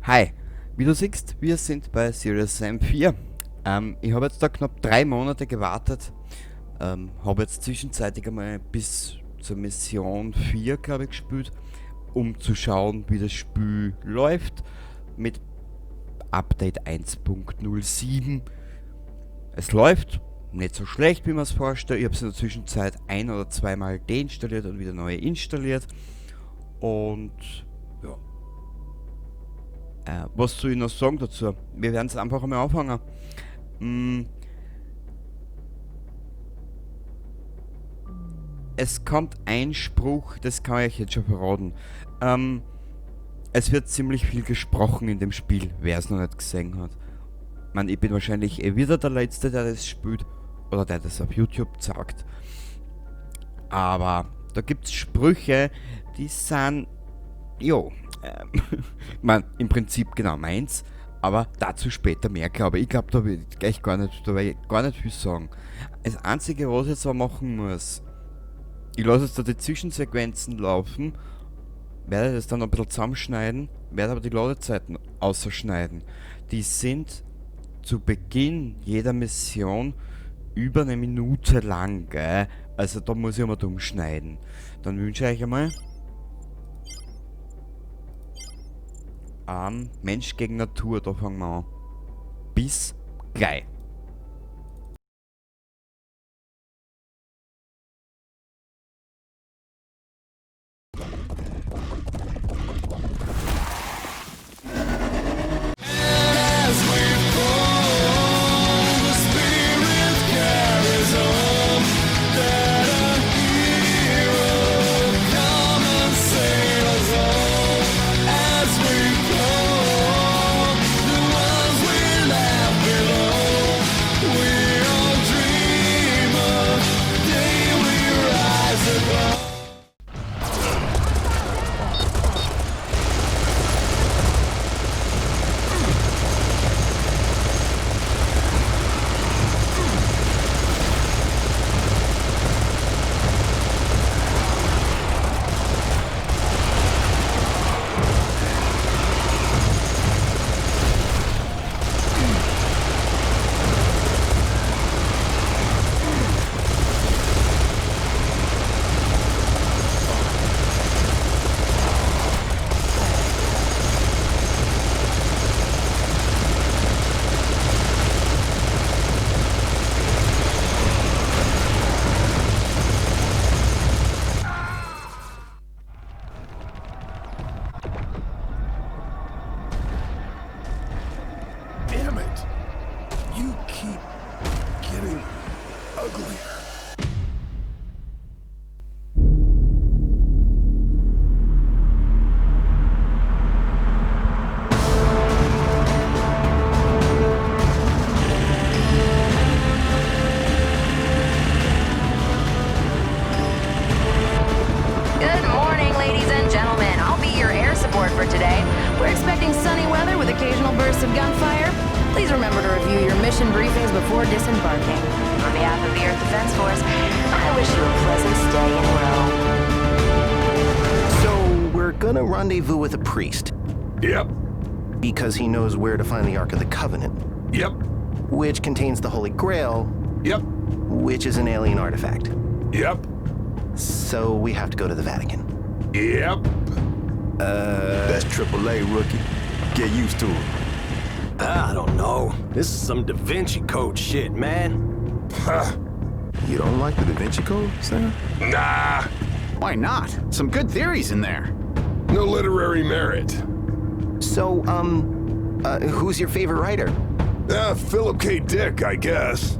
Hi, wie du siehst, wir sind bei Serious Sam 4. Ich habe jetzt da knapp 3 Monate gewartet, habe jetzt zwischenzeitlich einmal bis zur Mission 4, glaube ich, gespielt, um zu schauen, wie das Spiel läuft mit Update 1.07. Es läuft nicht so schlecht, wie man es vorstellt. Ich habe es in der Zwischenzeit ein- oder zweimal deinstalliert und wieder neu installiert. Und ja. Was soll ich noch sagen dazu? Wir werden es einfach einmal anfangen. Es kommt ein Spruch, das kann ich euch jetzt schon verraten. Es wird ziemlich viel gesprochen in dem Spiel, wer es noch nicht gesehen hat. Ich meine, ich bin wahrscheinlich eh wieder der Letzte, der das spielt oder der das auf YouTube zeigt. Aber da gibt's Sprüche, die sind, jo, ich mein, im Prinzip genau meins, aber dazu später mehr, glaube ich. Ich glaub, da will ich gleich gar nicht, da will ich gar nicht viel sagen. Das Einzige, was ich jetzt aber machen muss, ich lasse jetzt da die Zwischensequenzen laufen, werde das dann ein bisschen zusammenschneiden, werde aber die Ladezeiten außerschneiden. Die sind zu Beginn jeder Mission über eine Minute lang, gell? Also da muss ich einmal dumm schneiden. Dann wünsche ich euch einmal Mensch gegen Natur, da fangen wir an. Bis gleich. For today. We're expecting sunny weather with occasional bursts of gunfire. Please remember to review your mission briefings before disembarking. On behalf of the Earth Defense Force, I wish you a pleasant stay in Rome. So, we're going to rendezvous with a priest. Yep. Because he knows where to find the Ark of the Covenant. Yep. Which contains the Holy Grail. Yep. Which is an alien artifact. Yep. So we have to go to the Vatican. Yep. That's triple A, rookie. Get used to it. I don't know. This is some Da Vinci Code shit, man. Huh. You don't like the Da Vinci Code, Sam? Nah. Why not? Some good theories in there. No literary merit. So, who's your favorite writer? Philip K. Dick, I guess.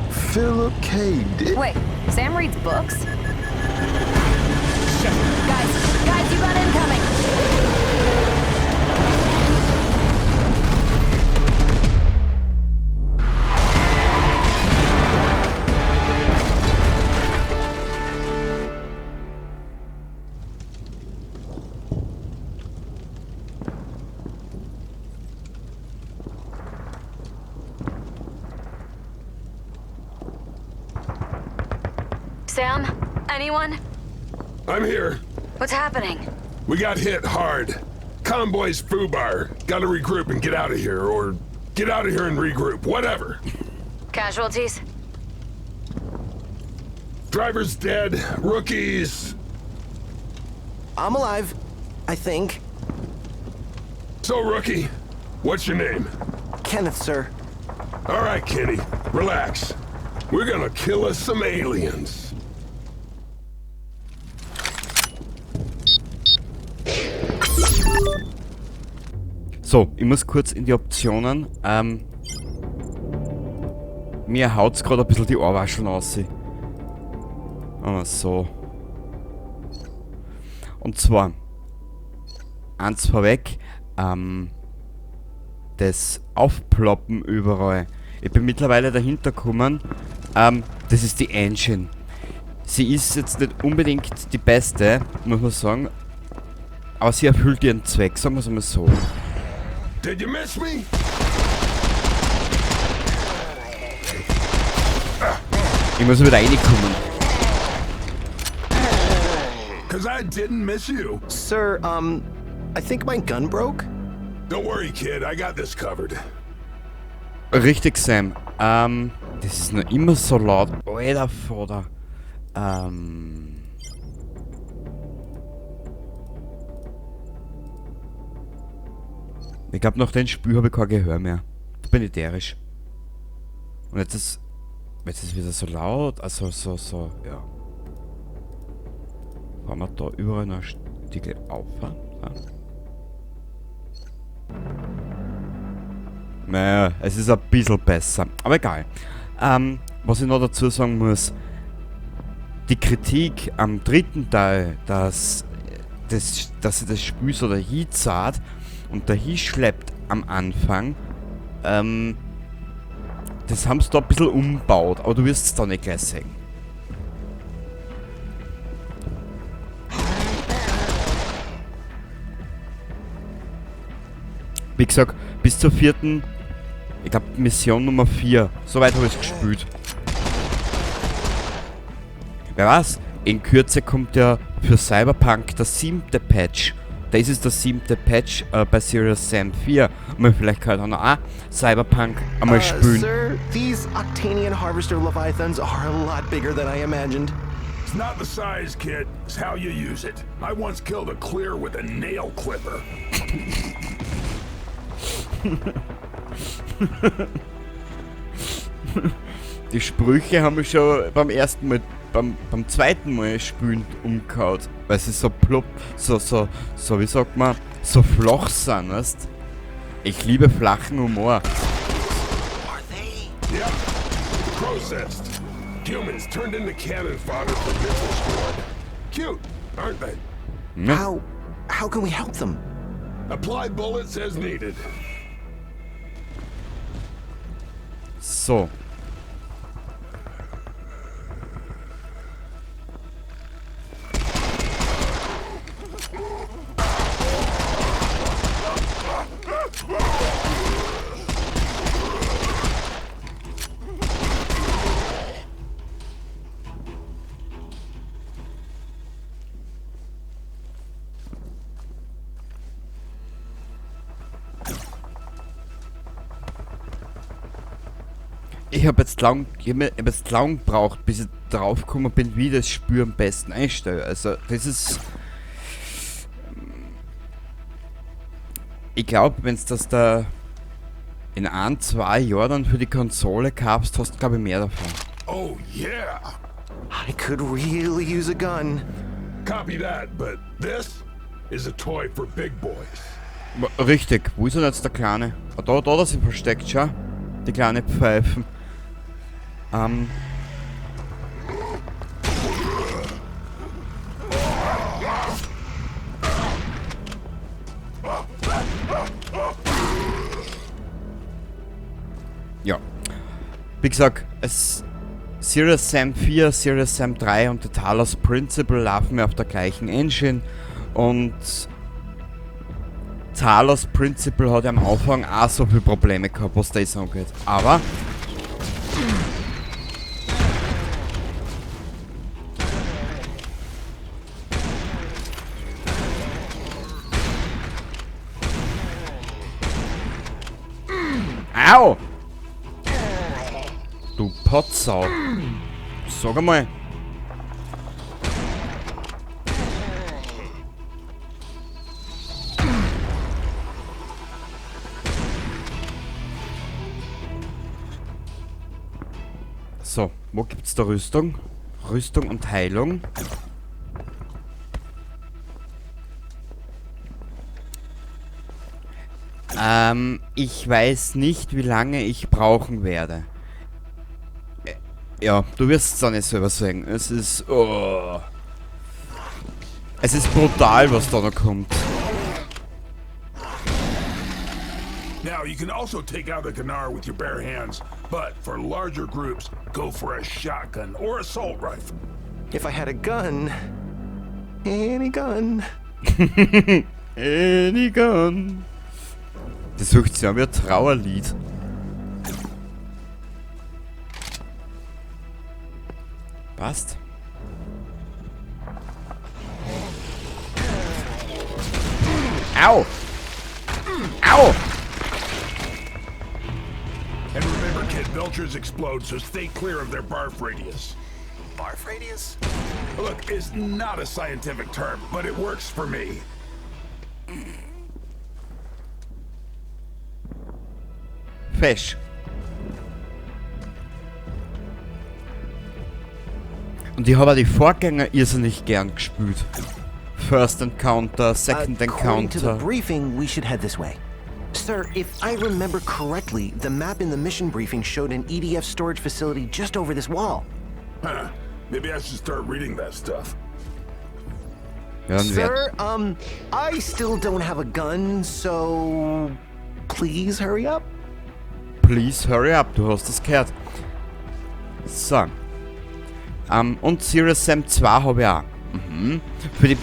Philip K. Dick? Wait, Sam reads books? Shit. Guys, you got incoming! Sam? Anyone? I'm here. What's happening? We got hit hard. Convoy's foobar. Gotta regroup and get out of here, or get out of here and regroup, whatever. Casualties? Driver's dead, rookies. I'm alive, I think. So, rookie, what's your name? Kenneth, sir. All right, Kenny, relax. We're gonna kill us some aliens. So, ich muss kurz in die Optionen. Mir haut's grad ein bisschen die Ohrwascheln aus. Aber so. Und zwar, eins vorweg, das Aufploppen überall. Ich bin mittlerweile dahinter gekommen, das ist die Engine. Sie ist jetzt nicht unbedingt die beste, muss man sagen, aber sie erfüllt ihren Zweck, sagen wir's einmal so. Did you miss me? Ich muss wieder reinkommen. Cause I didn't miss you. Sir, I think my gun broke. Don't worry, kid, I got this covered. Richtig, Sam. Das ist noch immer so laut. Alter Vater. Ich glaub, nach dem Spiel hab ich kein Gehör mehr. Da bin ich tierisch. Und jetzt ist es wieder so laut. Also so, so, ja. Fahren wir da überall noch ein Stückchen auf, ja? Naja, es ist ein bisschen besser. Aber egal. Was ich noch dazu sagen muss, die Kritik am dritten Teil, dass sie das Spiel so dahin zahlt und dahin schleppt am Anfang, das haben sie da ein bisschen umgebaut, aber du wirst es da nicht gleich sehen. Wie gesagt, bis zur vierten, ich glaub, Mission Nummer 4, soweit hab ich's gespielt. Wer weiß, in Kürze kommt ja für Cyberpunk der 7. Patch. Das ist der 7. Patch bei Serious Sam 4. Und vielleicht kann ich dann auch Cyberpunk einmal spielen. Sir, these Octanian Harvester Leviathans are a lot bigger than I imagined. It's not the size, kid. It's how you use it. I once killed a clear with a nail clipper. Die Sprüche haben mich schon beim ersten Mal, beim zweiten Mal spielend umgehauen, weil sie so plopp, so, so, so, wie sagt man, so flach sind, weißt? Ich liebe flachen Humor. Are they? Yep. Processed. Humans turned into cannon fodder for missile squad. Cute, aren't they? Ja. How can we help them? Apply bullets as needed. So. Ich hab jetzt lang, ich hab mir, ich hab jetzt lang gebraucht, bis ich drauf gekommen bin, wie ich das Spiel am besten einstelle. Also, das ist... Ich glaub, wenn's das da in ein, zwei Jahren dann für die Konsole kaufst, hast du, glaub ich, mehr davon. Oh yeah! I could really use a gun. Copy that, but this is a toy for big boys. Richtig, wo ist denn jetzt der Kleine? Ah, da hat er sich versteckt, schau. Die kleine Pfeifen. Ja. Wie gesagt, es Serious Sam 4, Serious Sam 3 und The Talos Principle laufen ja auf der gleichen Engine und Talos Principle hat ja am Anfang auch so viele Probleme gehabt, was das angeht. Aber Au! Du Potsau. Sag einmal. So, wo gibt's da Rüstung? Rüstung und Heilung. Ich weiß nicht, wie lange ich brauchen werde. Ja, du wirst es dann nicht selber sehen. Es ist... Oh. Es ist brutal, was da noch kommt. Now, you can also take out the Gnaar with your bare hands, but for larger groups, go for a shotgun or assault rifle. If I had a gun... Any gun. Any gun. Das sucht sich an wie ein Trauerlied. Passt. Au! Au! And remember, kid, Belchers explode, so stay clear of their barf radius. Barf radius? Look, it's not a scientific term, but it works for me. Fesch. Und ich habe auch die Vorgänger irrsinnig gern gespielt. First Encounter, Second According to the Encounter. briefing, we should head this way. Sir, if I remember correctly, the map in the mission briefing showed an EDF storage facility just over this wall. Huh. Maybe I should start reading that stuff. Ja, dann werd Sir, I still don't have a gun, so please hurry up. Please hurry up, du hast das gehört. So. Und Serious Sam 2 habe ich auch. Mhm. Für die...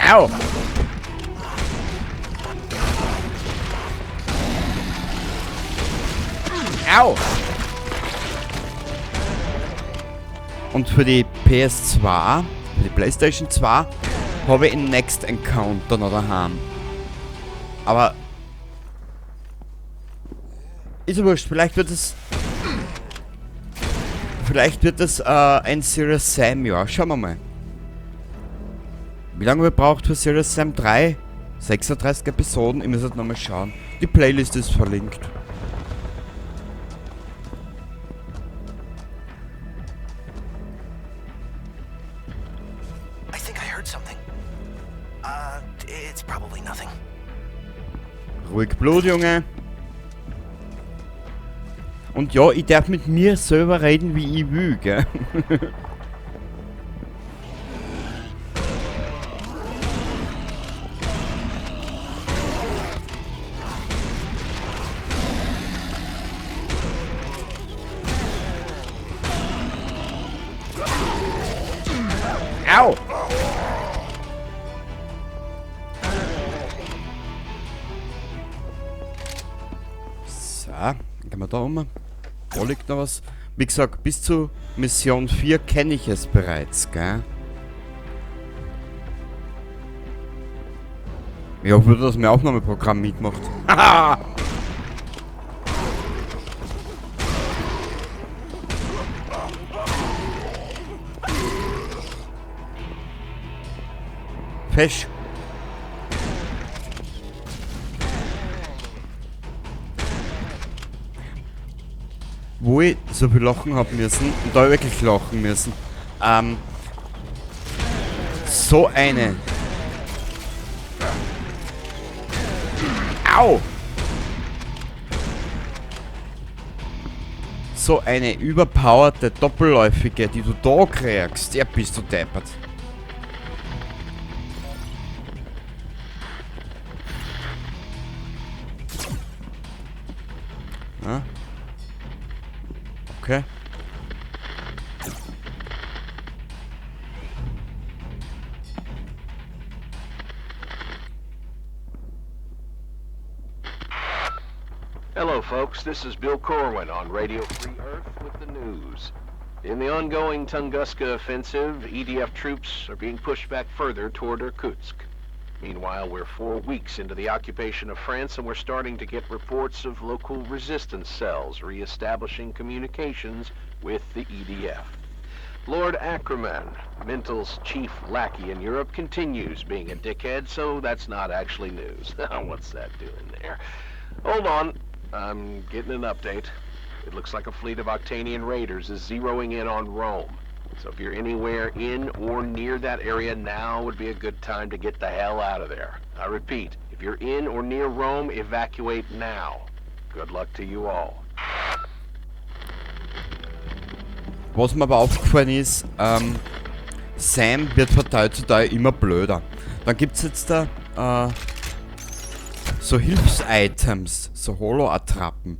Au! Au! Und für die PS2, für die PlayStation 2, habe ich einen Next Encounter noch daheim. Aber... Ist ja wurscht, vielleicht wird es... Vielleicht wird es ein Serious Sam, ja. Schauen wir mal. Wie lange wir braucht für Serious Sam 3? 36 Episoden, ich muss halt nochmal schauen. Die Playlist ist verlinkt. I think I heard something. It's probably nothing. Ruhig Blut, Junge. Und ja, ich darf mit mir selber reden, wie ich will, gell? Au! So, dann gehen wir da um. Da liegt noch was. Wie gesagt, bis zu Mission 4 kenne ich es bereits, gell? Ich hoffe, dass mein Aufnahmeprogramm mitmacht. Haha! Fesch. Wo ich so viel lachen hab müssen, und da hab ich wirklich lachen müssen. So eine. Au! So eine überpowerte Doppelläufige, die du da kriegst, der bist du deppert. Ja. Okay. Hello, folks. This is Bill Corwin on Radio Free Earth with the news. In the ongoing Tunguska offensive, EDF troops are being pushed back further toward Irkutsk. Meanwhile, we're 4 weeks into the occupation of France, and we're starting to get reports of local resistance cells re-establishing communications with the EDF. Lord Ackerman, Mental's chief lackey in Europe, continues being a dickhead, so that's not actually news. What's that doing there? Hold on. I'm getting an update. It looks like a fleet of Octanian raiders is zeroing in on Rome. So if you're anywhere in or near that area, now would be a good time to get the hell out of there. I repeat, if you're in or near Rome, evacuate now. Good luck to you all. Was mir aber aufgefallen ist, Sam wird von Teil zu Teil immer blöder. Dann gibt's jetzt da so Hilfs-Items, so Holo-Attrappen.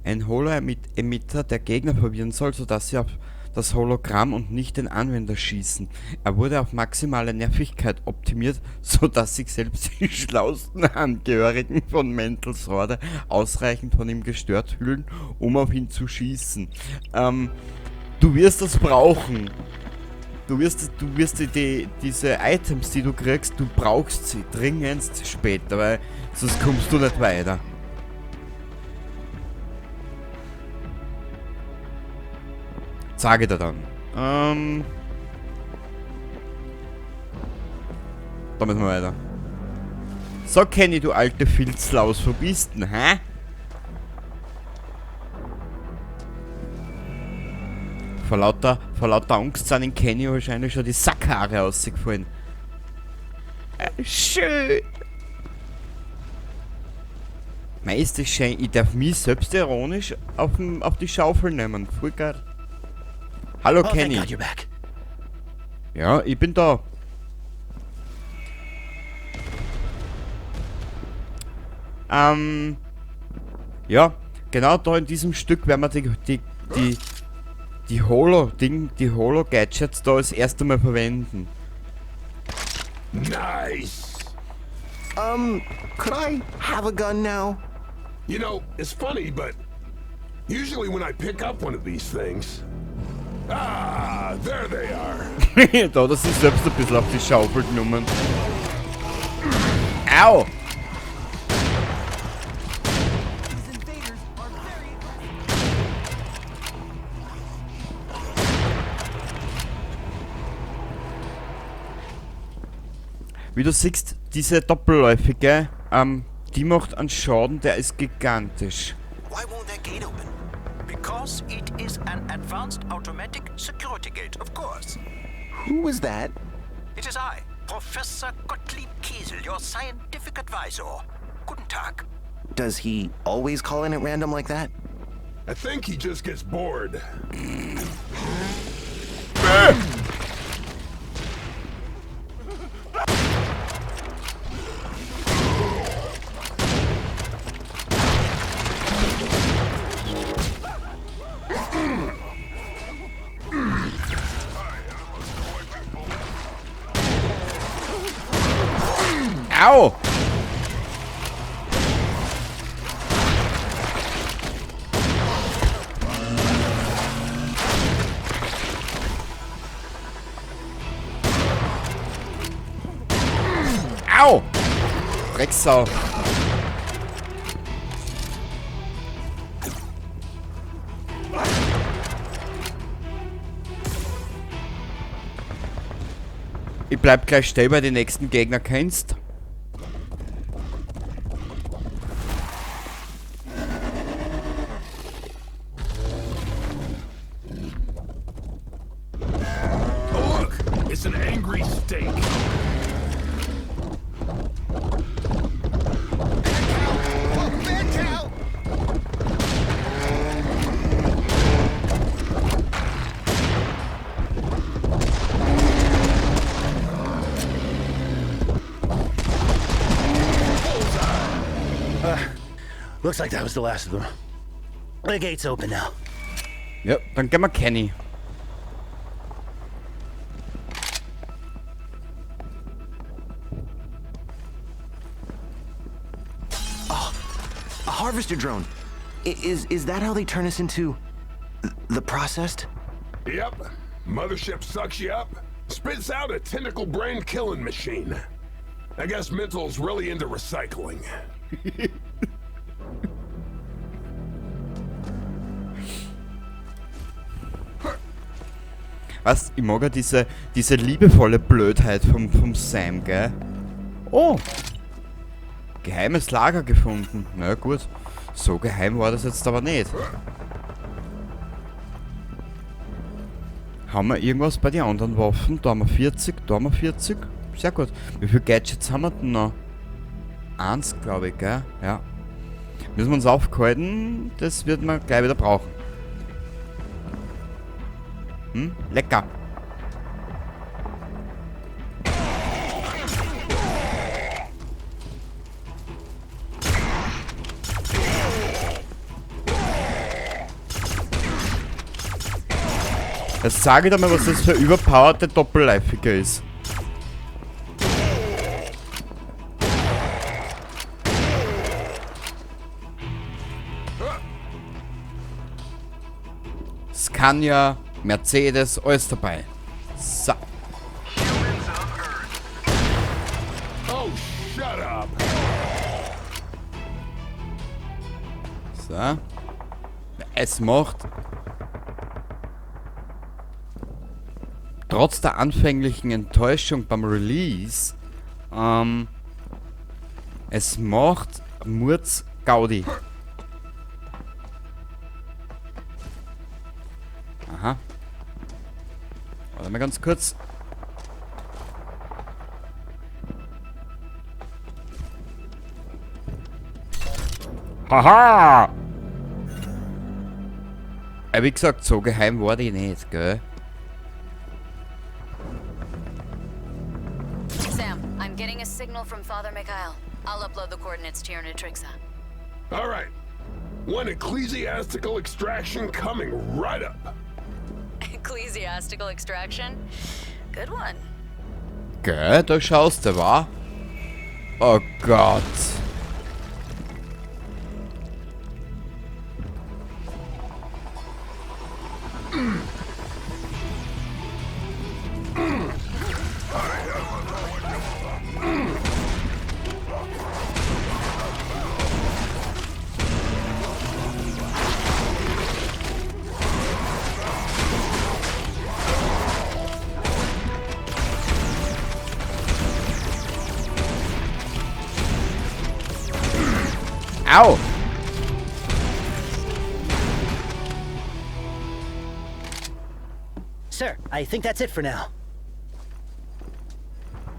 Ein Holo-Emitter, der Gegner verwirren soll, sodass sie auf das Hologramm und nicht den Anwender schießen. Er wurde auf maximale Nervigkeit optimiert, sodass sich selbst die schlausten Angehörigen von Mentals Horde ausreichend von ihm gestört fühlen, um auf ihn zu schießen. Du wirst das brauchen. Du wirst diese Items, die du kriegst, du brauchst sie dringendst später, weil sonst kommst du nicht weiter. Sage dir dann. Da müssen wir weiter. So, Kenny, du alte Filzlaus, wo bist denn, hä? Vor lauter Angst sind in Kenny wahrscheinlich schon die Sackhaare rausgefallen. Schön! Mei, ist das schön. Ich darf mich selbst ironisch auf die Schaufel nehmen. Voll geil. Hallo, Oh, thank Kenny. God you're back. Ja, ich bin da. Ja, genau da in diesem Stück werden wir die Holo-Ding, die Holo-Gadgets da das erste Mal verwenden. Nice. Could I have a gun now? You know, it's funny, but usually when I pick up one of these things, there they are. Da hat er sich selbst ein bisschen auf die Schaufel genommen. Au! Wie du siehst, diese doppelläufige, die macht einen Schaden, der ist gigantisch. Why won't that gate open? Because it is an advanced automatic security gate, of course. Who was that? It is I, Professor Gottlieb Kiesel, your scientific advisor. Guten Tag. Does he always call in at random like that? I think he just gets bored. Au! Au! Drecksau. Ich bleib gleich stehen, weil die nächsten Gegner kennst. Oh, look, it's an angry steak. Looks like that was the last of them. The gate's open now. Ja, dann gehen wir Kenny. Oh, a harvester drone. Is that how they turn us into the processed? Yep. Mothership sucks you up, spits out a tentacle brain killing machine. I guess Mental's really into recycling. Was? Ich mag ja diese liebevolle Blödheit vom Sam, gell? Oh! Geheimes Lager gefunden. Na gut. So geheim war das jetzt aber nicht. Haben wir irgendwas bei den anderen Waffen? Da haben wir 40, da haben wir 40. Sehr gut. Wie viele Gadgets haben wir denn noch? 1, glaube ich, gell? Ja. Müssen wir uns aufhalten. Das wird man gleich wieder brauchen. Hm? Lecker. Jetzt sage ich dir mal, was das für überpowerte Doppelläufige ist. Scania, Mercedes, alles dabei. So. Oh, shut up. So. Es macht trotz der anfänglichen Enttäuschung beim Release, es macht Murz Gaudi. Aha. Warte mal ganz kurz. Haha! Wie gesagt, so geheim war die nicht, gell? Sam, I'm getting a signal from Father Mikhail. I'll upload the coordinates to your Nutrixa. All right. One ecclesiastical extraction coming right up. Ecclesiastical extraction? Good one. Gell, da schaust du, wa? Oh Gott. Au! Sir, I think that's it for now.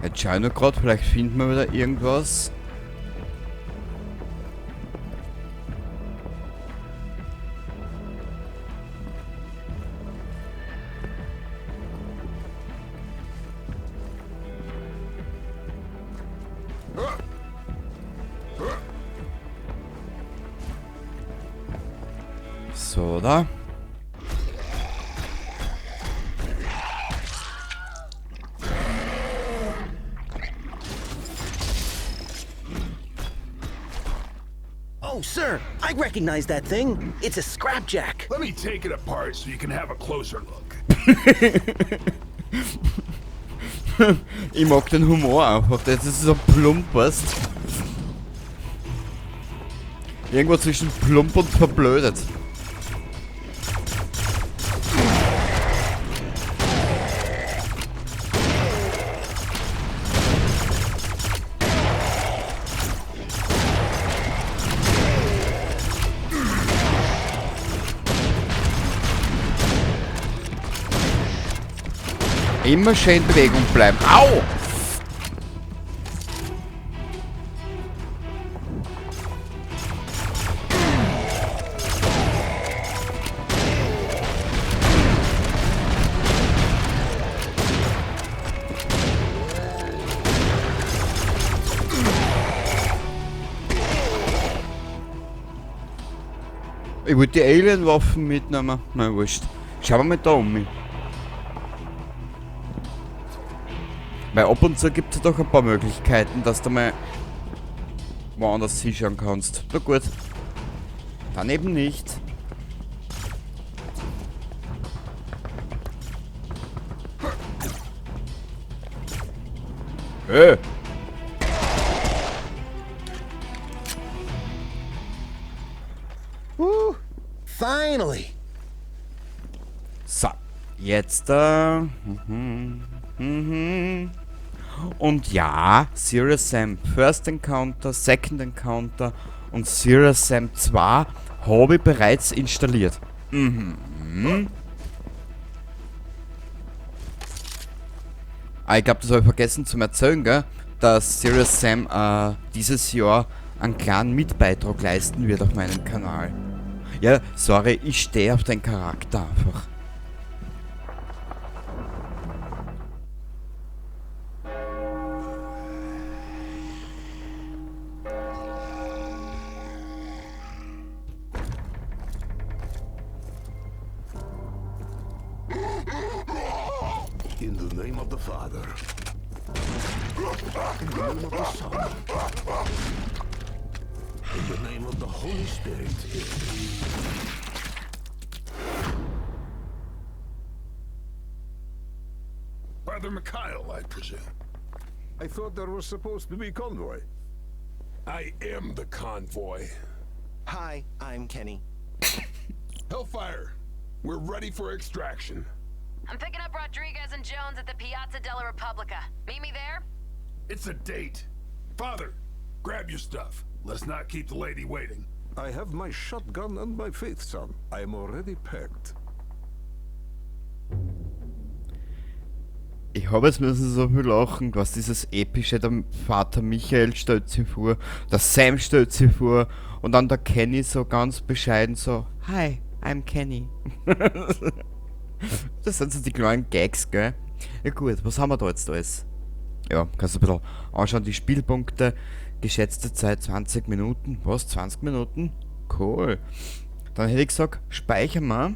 Jetzt schau ich nur grad, vielleicht finden wir wieder irgendwas. So, oder? Oh, sir, I recognize that thing. It's a scrapjack. Let me take it apart so you can have a closer look. Ich mag den Humor einfach. Das ist so plump, weißt? Irgendwo zwischen plump und verblödet. Immer schön in Bewegung bleiben. Au! Ich wollte die Alien-Waffen mitnehmen. Na, wurscht. Schauen wir mal da um. Weil ab und zu gibt's ja doch ein paar Möglichkeiten, dass du mal woanders hinschauen kannst. Na gut. Dann eben nicht. Finally! So, jetzt Und ja, Serious Sam First Encounter, Second Encounter und Serious Sam 2 habe ich bereits installiert. Mhm. Ah, ich glaube, das habe ich vergessen zum Erzählen, gell? Dass Serious Sam dieses Jahr einen kleinen Mitbeitrag leisten wird auf meinem Kanal. Ja, sorry, ich stehe auf den Charakter einfach. In the name of the Father, in the name of the Son, in the name of the Holy Spirit. Brother Mikhail, I presume. I thought there was supposed to be convoy. I am the convoy. Hi, I'm Kenny. Hellfire, we're ready for extraction. I'm picking up Rodriguez and Jones at the Piazza della Repubblica. Meet me there? It's a date. Father, grab your stuff. Let's not keep the lady waiting. I have my shotgun and my faith, son. I am already packed. Ich habe jetzt müssen so viel lachen, was dieses epische, der Vater Michael stellt sich vor, der Sam stellt sich vor und dann der Kenny so ganz bescheiden so, Hi, I'm Kenny. Das sind so die kleinen Gags, gell? Ja gut, was haben wir da jetzt alles? Ja, kannst du ein bisschen anschauen, die Spielpunkte, geschätzte Zeit 20 Minuten. Was, 20 Minuten? Cool. Dann hätte ich gesagt, speichern wir.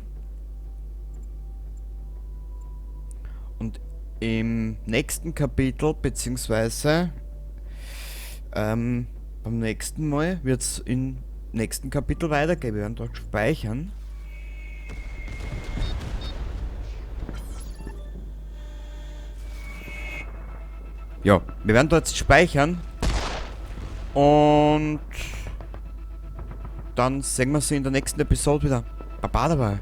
Und im nächsten Kapitel, beziehungsweise beim nächsten Mal wird's im nächsten Kapitel weitergehen. Wir werden dort speichern. Ja, wir werden dort jetzt speichern. Und dann sehen wir sie in der nächsten Episode wieder. Baba dabei.